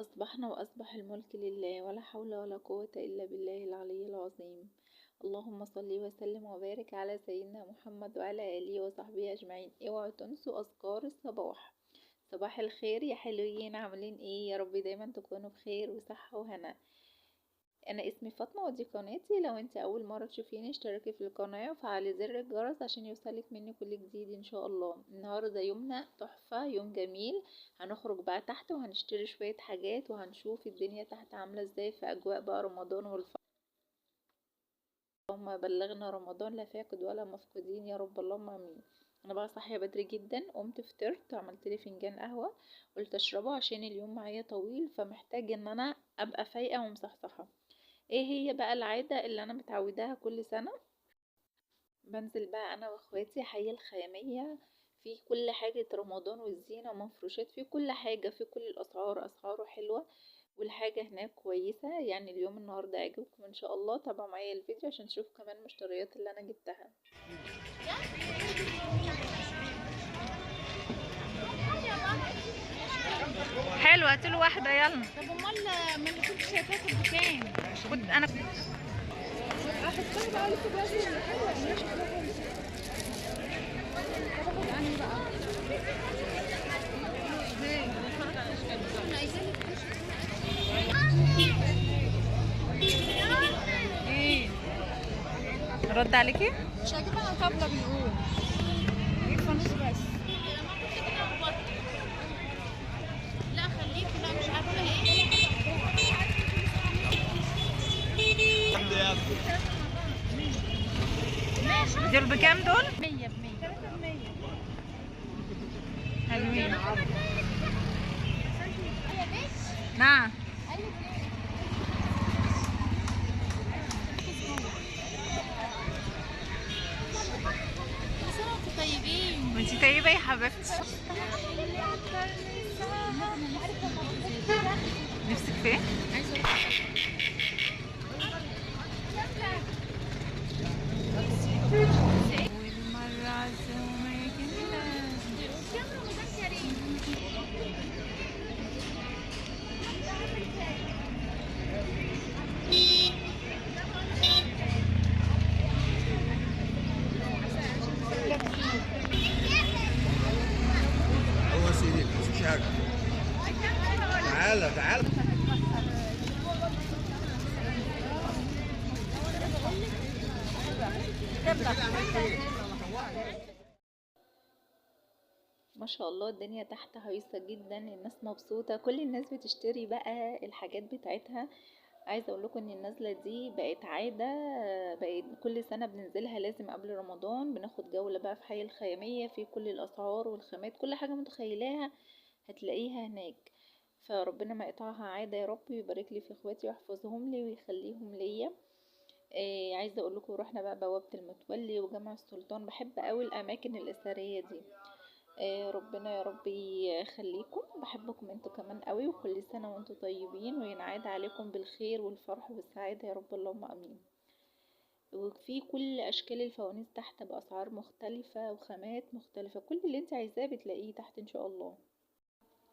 أصبحنا وأصبح الملك لله، ولا حول ولا قوة إلا بالله العلي العظيم. اللهم صل وسلم وبارك على سيدنا محمد وعلى آله وصحبه أجمعين. اوعوا تنسوا أذكار الصباح. صباح الخير يا حلوين، عاملين ايه؟ يا رب دايما تكونوا بخير وصحة وهنا. انا اسمي فاطمة ودي قناتي. لو انت اول مرة تشوفيني اشتركي في القناة وفعلي زر الجرس عشان يوصلك مني كل جديد ان شاء الله. النهاردة يومنا تحفة، يوم جميل. هنخرج بقى تحت وهنشتري شوية حاجات وهنشوف الدنيا تحت عاملة ازاي في اجواء بقى رمضان والفرح. اللهم بلغنا رمضان لا فاقد ولا مفقودين يا رب، اللهم امين. انا بقى صاحية بدري جدا، قمت فطرت وعملت لي فنجان قهوة قلت اشربه عشان اليوم معايا طويل، فمحتاج ان انا ابقى فايقه ومصحصحه. ايه هي بقى العادة اللي انا متعوداها كل سنة؟ بنزل بقى انا واخواتي حي الخياميه، في كل حاجة رمضان والزينة ومفروشات، في كل حاجة، في كل الاسعار، اسعاره حلوة والحاجة هناك كويسة. يعني اليوم النهارده عجبكم ان شاء الله. تابعوا معايا الفيديو عشان تشوفوا كمان المشتريات اللي انا جبتها. حلو، هاتيله واحدة يلا. طب امال ما اللي كنت شايفاه في الدكان؟ كنت انا احطها بقى لكم بقى حلوة، يعني شكلها حلو. طب اخد انهي بقى؟ انا عايزه لك ايه؟ رد عليكي؟ مش هجيب انا طبله، بنقول اجيب فانوس بس. لا خليكي، لا مش عارفه ايه. ماشي. دول بكام دول؟ 100 ب 100. 3 ب 100. حلوين. نعم. طيبين. وانتي طيبة يا حبيبتي. نفسك في ايه؟ تعالى تعالى. ما شاء الله الدنيا تحت هايصة جدا، الناس مبسوطة، كل الناس بتشتري بقى الحاجات بتاعتها. عايزة اقول لكم ان النزلة دي بقت عادة، بقت كل سنة بننزلها لازم قبل رمضان. بناخد جولة بقى في حي الخيامية، في كل الاسعار والخامات، كل حاجة متخيلاها هتلاقيها هناك. فربنا ما يقطعها عادة يا رب، ويبارك لي في اخواتي ويحفظهم لي ويخليهم ليا. إيه عايزه اقول لكم رحنا بقى بوابه المتولي وجامع السلطان، بحب قوي الاماكن الاثرية دي. إيه ربنا يا رب يخليكم، بحبكم انتوا كمان قوي، وكل سنة وانتوا طيبين، وينعاد عليكم بالخير والفرح والسعادة يا رب، اللهم امين. وفي كل اشكال الفوانيس تحت باسعار مختلفة وخامات مختلفة، كل اللي انت عايزاه بتلاقيه تحت ان شاء الله.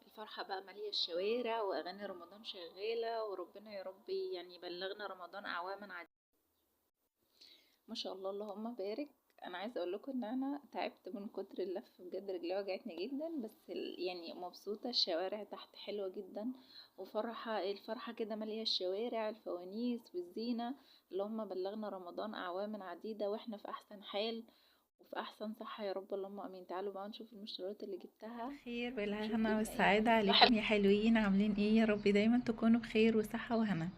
الفرحة بقى مالية الشوارع وأغاني رمضان شغالة، وربنا يا رب يعني بلغنا رمضان أعواما عديدة. ما شاء الله اللهم بارك. أنا عايزة أقول لكم إن أنا تعبت من كتر اللف بجد، رجلي وجعتني جدا، بس يعني مبسوطة. الشوارع تحت حلوة جدا وفرحة، الفرحة كده مالية الشوارع، الفوانيس والزينة. اللهم بلغنا رمضان أعواما عديدة وإحنا في أحسن حال وفي احسن صحة يا رب، اللهم امين. تعالوا بقى نشوف المشتريات اللي جبتها. خير بالهنا والسعادة عليكم يا حلوين، عاملين ايه؟ يا رب دايما تكونوا بخير وصحة وهنا.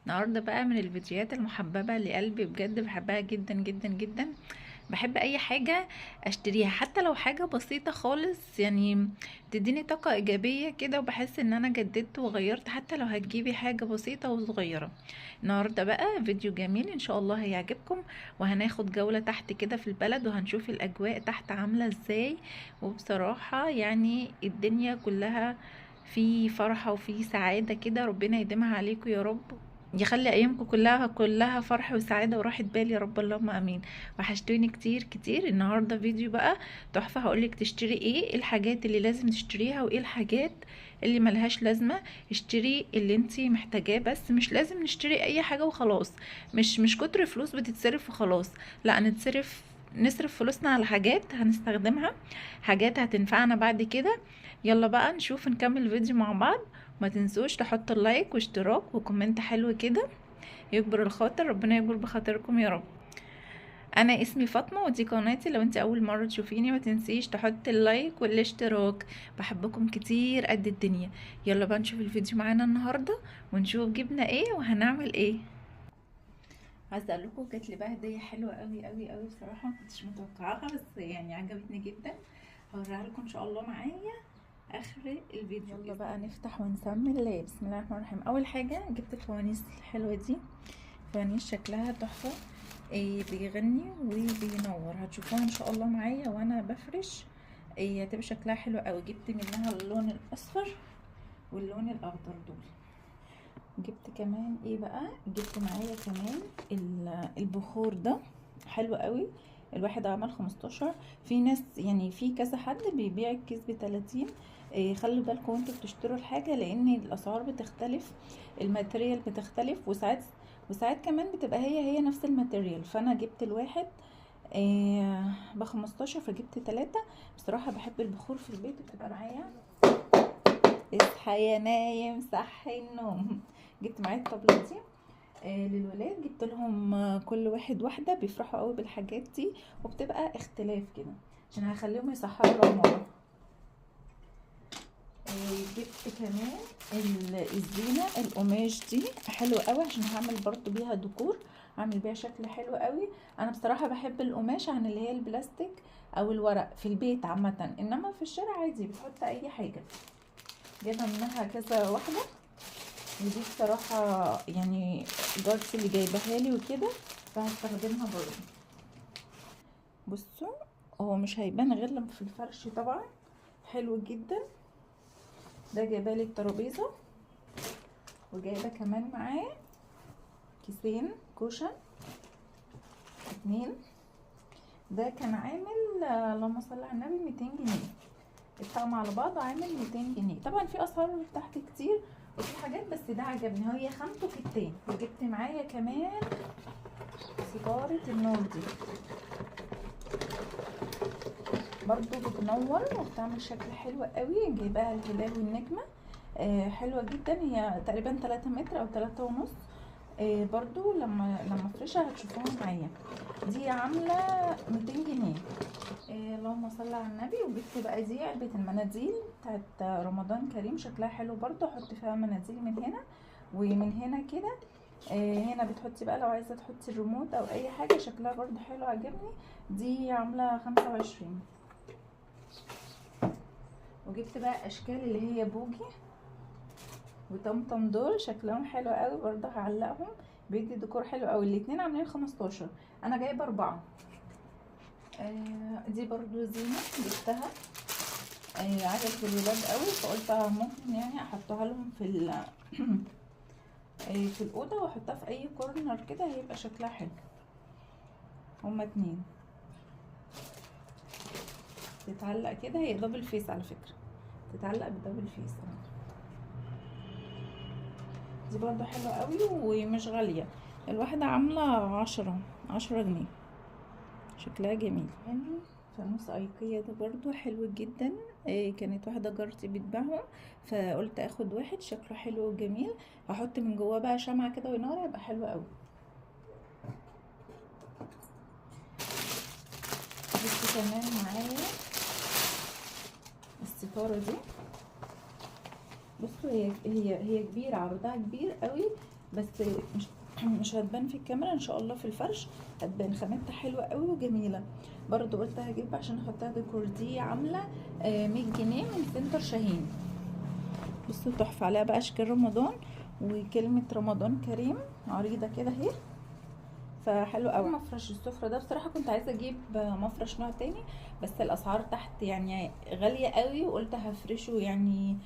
النهارده بقى من الفيديوهات المحببة لقلبي، بجد بحبها جدا جدا جدا. بحب اي حاجة اشتريها حتى لو حاجة بسيطة خالص، يعني تديني طاقة ايجابية كده، وبحس ان انا جددت وغيرت حتى لو هتجيبي حاجة بسيطة وصغيره. النهارده بقى فيديو جميل ان شاء الله هيعجبكم، وهناخد جولة تحت كده في البلد، وهنشوف الاجواء تحت عامله ازاي. وبصراحة يعني الدنيا كلها في فرحه وفي سعادة كده، ربنا يديمها عليكم يا رب. يخلي ايامكم كلها كلها فرح وسعادة وراحة بال يا رب، اللهم امين. وحشتوني كتير كتير. النهارده فيديو بقى تحفة، هقولك تشتري ايه الحاجات اللي لازم تشتريها وايه الحاجات اللي ملهاش لازمه. اشتري اللي انتي محتاجاه بس، مش لازم نشتري اي حاجة وخلاص. مش كتر فلوس بتتصرف وخلاص، لا نصرف فلوسنا على حاجات هنستخدمها، حاجات هتنفعنا بعد كده. يلا بقى نشوف نكمل الفيديو مع بعض. ما تنسوش تحطوا ال like واشتراك و comment حلو كده يكبر الخاطر، ربنا يكبر بخاطركم يا رب. انا اسمي فاطمة ودي قناتي، لو انت اول مرة تشوفيني ما تنسيش تحطي ال like والاشتراك. بحبكم كتير قد الدنيا. يلا بقى نشوف الفيديو معانا النهارده ونشوف جبنا ايه وهنعمل ايه. عايزه اقول لكم جات لي بقى هديه حلوة قوي قوي قوي، بصراحة ما كنتش متوقعاها بس يعني عجبتني جدا. هوريها لكم ان شاء الله معايا اخر الفيديو. يلا بقى نفتح ونسمي الله. بسم الله الرحمن الرحيم. اول حاجة جبت الفوانيس الحلوة دي، فوانيس شكلها تحفة، إيه بيغني وبينور، هتشوفوها ان شاء الله معايا وانا بفرش. إيه هتبقى شكلها حلو قوي. جبت منها اللون الاصفر واللون الاخضر دول. جبت كمان ايه بقى، جبت معايا كمان البخور ده حلو قوي. الواحد عمل 15، في ناس يعني في كذا حد بيبيع الكيس ب30. إيه خلوا بالكم وانتوا بتشتروا الحاجة، لان الاسعار بتختلف، ال material بتختلف، وساعات كمان بتبقى هي نفس ال material. فانا جبت الواحد إيه ب15، فجبت 3. بصراحة بحب البخور في البيت، بتبقى معايا اصحى يا نايم صحي النوم. جبت معايا الطبلة دي للولاد، جبت لهم كل واحد واحدة، بيفرحوا قوي بالحاجات دي وبتبقى اختلاف كده عشان هخليهم يصحوا العمارة. جبت كمان الزينة القماش دي حلوة قوي عشان هعمل برضو بيها ديكور، هعمل بيها شكل حلو قوي. انا بصراحة بحب القماش عن اللي هي البلاستيك او الورق في البيت عامة، انما في الشارع عادي بتحط اي حاجة. جايبه منها كذا واحدة، ودي بصراحة يعني جارتي اللي جايبها لي وكده، فهستخدمها برضه. بصوا هو مش هيبان غير لما في الفرش طبعا. حلو جدا ده. جايبه لي الترابيزة، وجايبه كمان معاه كيسين cushion 2. ده كان عامل اللهم صل على النبي 200 جنيه الطقم على بعضه، عامل 200 جنيه. طبعا في اسعار تحت كتير وفي حاجات، بس ده عجبني. هي خامته كتان. وجبت معايا كمان ستارة النور دي برضو بتنور وبتعمل شكل حلو قوي. جايباها الهلال والنجمة، حلوة جدا. هي تقريبا 3 متر او 3.5. برضو لما افرشها هتشوفوها معايا. دي عاملة 200 جنيه. اللهم صل على النبي. وجبت بقى دي علبة المناديل بتاعت رمضان كريم، شكلها حلو برضو. احط فيها مناديل من هنا ومن هنا كده. هنا بتحطي بقى لو عايزة تحطي الريموت او اي حاجة، شكلها برضو حلو عجبني. دي عاملة 25. وجبت بقى اشكال اللي هي بوجي وطمطم، دول شكلهم حلو قوي برضه، هعلقهم بيدي ديكور حلو قوي. الاتنين عاملين 15، انا جايبه 4. دي برضو زينة جبتها، عجبت الولاد قوي، فقلت ممكن يعني احطها لهم في في الاوضة، واحطها في اي corner كده هيبقى شكلها حلو. هما 2 تتعلق كده، هي double face على فكرة، تتعلق ب double face. دي برضو حلوة قوي ومش غالية، الواحدة عاملة 10 جنيه. شكلها جميل. فانوس ايكيا ده برضو حلو جدا. كانت واحدة جارتي بتبيعهم، فقلت اخد واحد شكله حلو وجميل. هحط من جواه بقى شمعة كده وينور، هيبقى حلو قوي. جبت كمان معايا الستارة دي. بصوا هي كبيرة، عرضها كبير قوي، بس مش هتبان في الكاميرا، ان شاء الله في الفرش هتبان. خامتها حلوة قوي وجميلة برضو، قلت هجيب عشان احطها ديكور. دي عامله 100 جنيه من سنتر شاهين. بصوا تحفة، عليها بقى اشكال رمضان وكلمه رمضان كريم عريضة كده اهي، فحلو قوي. مفرش السفرة ده بصراحة كنت عايزه اجيب مفرش نوع تاني، بس الاسعار تحت يعني غالية قوي، وقلت هفرشه يعني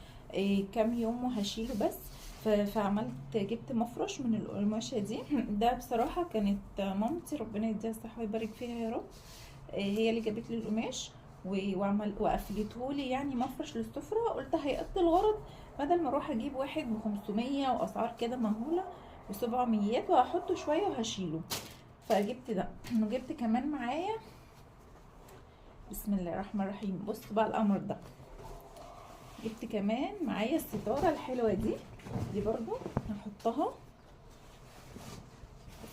كام يوم وهشيله. بس فعملت جبت مفرش من القماشه دي. ده بصراحة كانت مامتي ربنا يديها الصحة ويبارك فيها يا رب، هي اللي جابت لي القماش وعمل وقفلته لي يعني مفرش للسفره. قلت هيقضي الغرض بدل ما اروح اجيب واحد ب500 واسعار كده مهولة و700، وهحطه شوية وهشيله. فجبت ده. وجبت كمان معايا بسم الله الرحمن الرحيم، بص بقى القمر ده. جبت كمان معايا الستارة الحلوة دي، دي برضو هحطها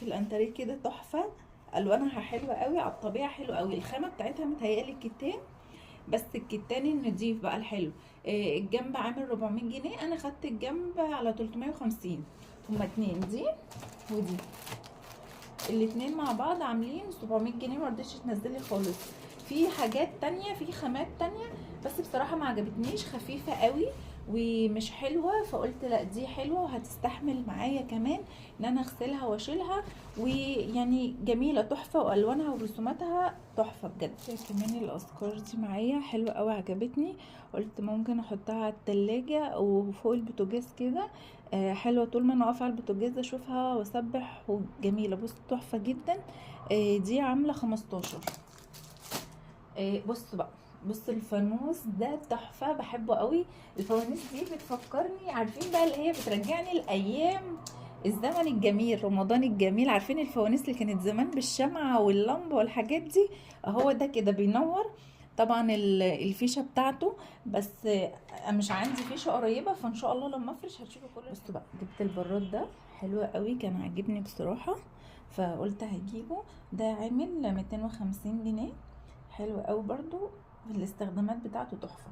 في الانتريه كده، تحفة، الوانها حلوة قوي على الطبيعة، حلوة قوي. الخامة بتاعتها متهيألي الكتان، بس الكتان النضيف بقى الحلو. الجنب عامل 400 جنيه، انا خدت الجنب على 350، هما اتنين، دي ودي الاتنين مع بعض عاملين 700 جنيه. ما رضيتش تنزلي خالص. في حاجات تانية، في خامات تانية، بس بصراحة ما عجبتنيش، خفيفة قوي ومش حلوة، فقلت لا دي حلوة وهتستحمل معايا كمان ان انا اغسلها واشيلها، ويعني جميلة تحفة، والوانها ورسوماتها تحفة بجد. كمان الافكار دي معايا حلوة قوي، عجبتني، قلت ممكن احطها على التلاجة وفوق البوتاجاز كده. حلوة طول ما انا واقفة على البوتاجاز اشوفها واسبح، وجميلة بص تحفة جدا. دي عاملة 15. بص بقى، بص الفانوس ده تحفة، بحبه قوي. الفوانيس دي بتفكرني، عارفين بقى اللي هي بترجعني لأيام الزمن الجميل، رمضان الجميل. عارفين الفوانيس اللي كانت زمان بالشمعة واللمبة والحاجات دي؟ اهو ده كده بينور. طبعا الفيشة بتاعته، بس مش عندي فيشة قريبة، فان شاء الله لما افرش هتشوفوا كله. بصوا بقى، جبت البراد ده حلو قوي، كان عاجبني بصراحة فقلت هجيبه. ده عامل 250 جنيه، حلو قوي برضو الاستخدامات بتاعته تحفة.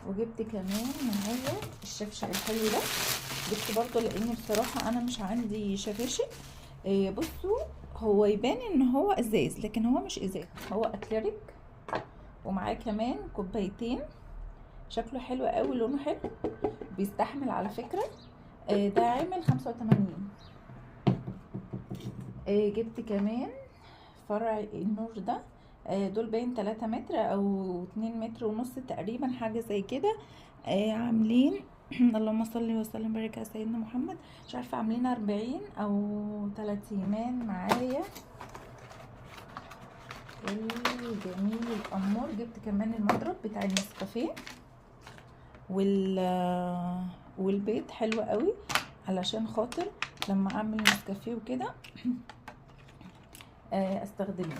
وجبت كمان معايا الشفشق الحلو ده، جبت برضو لان بصراحة انا مش عندي شفاشق. بصوا هو يبان ان هو ازاز، لكن هو مش ازاز، هو اكليريك، ومعاه كمان كوبايتين، شكله حلو قوي، لونه حلو، بيستحمل على فكرة. ده عامل 85. جبت كمان فرع النور ده، دول باين 3 متر او 2 متر ونص تقريبا، حاجة زي كده. عاملين اللهم صل وسلم وبارك على سيدنا محمد، مش عارفه عاملين 40 او 30. كمان معايا الجميل الامور، جبت كمان المضرب بتاع النسكافيه والبيض، حلو قوي علشان خاطر لما اعمل نسكافيه وكده استخدمه.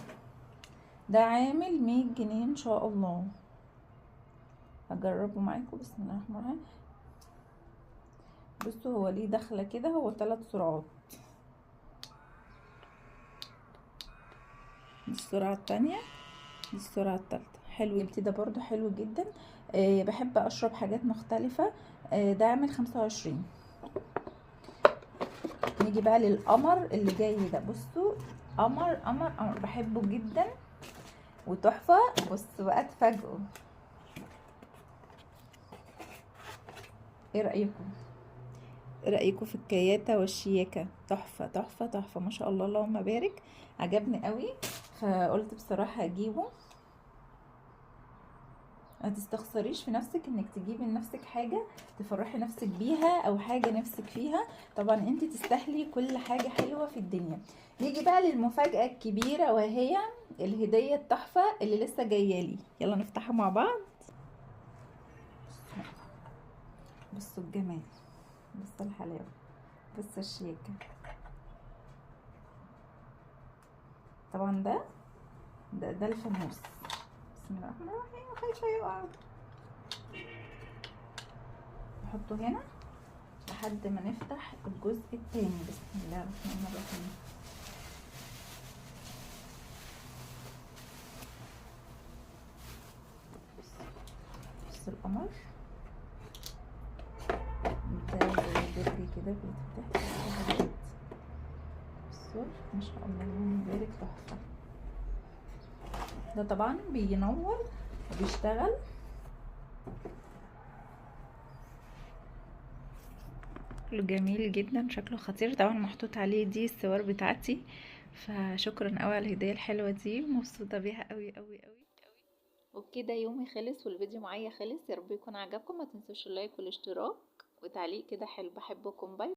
ده عامل 100 جنيه ان شاء الله، هجربه معاكم. بسم الله الرحمن الرحيم. بصوا هو ليه دخله كده، هو 3 سرعات، دي السرعة الثانية، دي السرعة الثالثة. حلو، جبت ده برضو حلو جدا. بحب اشرب حاجات مختلفة. ده عامل 25. نيجي بقى للقمر اللي جاي ده. بصوا قمر قمر قمر، بحبه جدا وتحفه. بصوا بقى اتفاجئوا، ايه رايكم؟ ايه رايكم في الكياته والشياكه؟ تحفة تحفة تحفة ما شاء الله، اللهم بارك، عجبني قوي فقلت بصراحة اجيبه. ما تستخسريش في نفسك انك تجيبي لنفسك حاجة تفرحي نفسك بيها او حاجة نفسك فيها، طبعا انت تستاهلي كل حاجة حلوة في الدنيا. نيجي بقى للمفاجاه الكبيرة، وهي الهدية التحفة اللي لسه جاية لي. يلا نفتحها مع بعض. بصوا الجمال، بصوا الحلاوة، بصوا الشياكه. طبعا ده الفانوس. بسم الله الرحمن الرحيم، خايفة يقع. نحطه هنا لحد ما نفتح الجزء الثاني. بسم الله الرحمن الرحيم. بص القمر ده زي درج كده بيتفتح. بصوا ما شاء الله اللهم بارك، تحفة. ده طبعا بينور وبيشتغل. شكله جميل جدا، شكله خطير. طبعا محطوط عليه دي الصور بتاعتي، فشكرا قوي على الهدية الحلوة دي، مبسوطة بيها قوي قوي قوي. وبكده يومي خلص والفيديو معايا خلص. يا رب يكون عجبكم، ما تنسوش اللايك والاشتراك. وتعليق كده حلو. بحبكم، bye.